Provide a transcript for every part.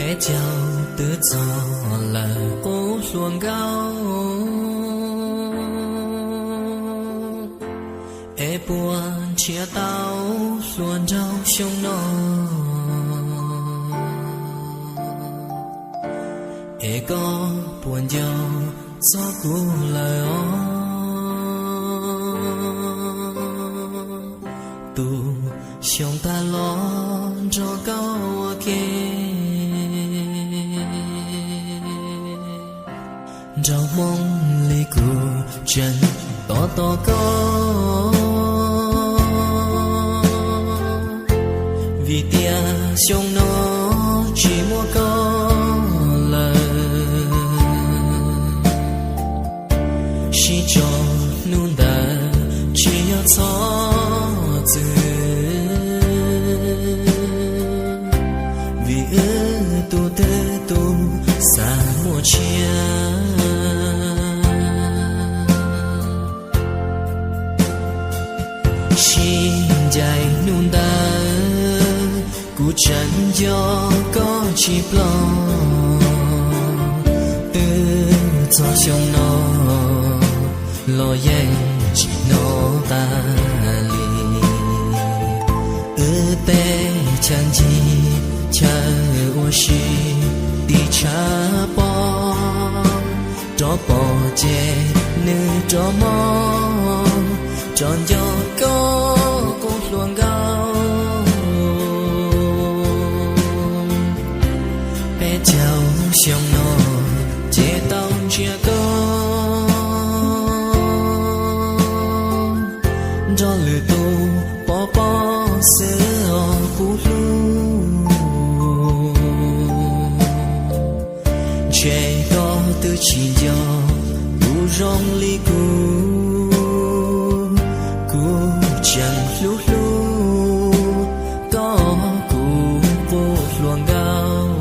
Peb caug twb txog lawm qub hluas nkauj, es puas nrhiav tau hluas nraug xyoo no? Es koj puas nco txog kuv lawm os? Tus xyoo tag los nrog koj ua ke, nraug Hmoob li kuv tseem tos tos koj, vim tias xyoo no tsis muaj koj lawm. Sib tso hnub ntawd tsis yog txhob txwm, vim wb tus twg tus xav muaj tshiab. Sib ncaim hnub ntawd kuv tseem nco koj tsis ploj, twb txog xyoo no los yeej tsis hnov tas li. Wb tej chaw ncig chaw ua si tim tshav pob, rov pom ces nws rov mob, rov nco koj qub hluas nkauj. Peb caug xyoo no ces tau ntsia koj nrog lwm tus pov pob xwb os kuv hlub. Ntshe koj twb tsis nco kuv zoo li kuv, kuv tseem hlub hlub koj kuv qub hluas nkauj.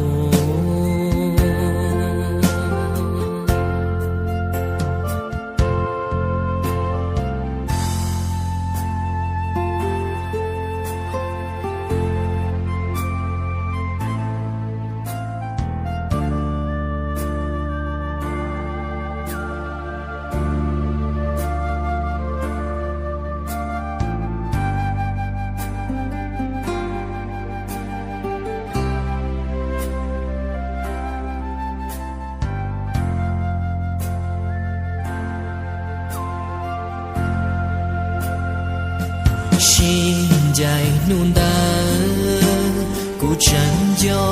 Sib ncaim hnub ntawd kuv tseem nco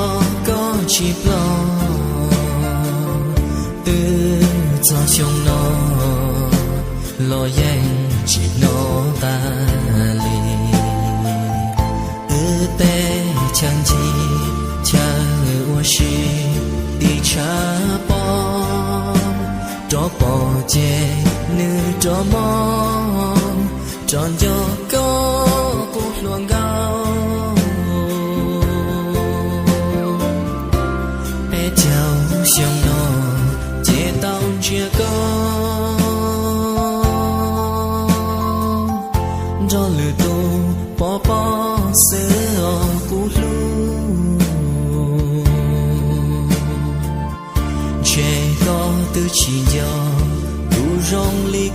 koj tsis ploj, twb txog xyoo no los yeej tsis hnov tas li. Wb tej chaw ncig chaw ua si tim tshav pob, rov pom ces nws rov mob, rov nco koj qub hluas nkauj. Peb caug xyoo no ces tau ntsia koj nrog lwm tus pov pob xwb os kuv hlub. Ntshe koj twb tsis nco kuv zoo li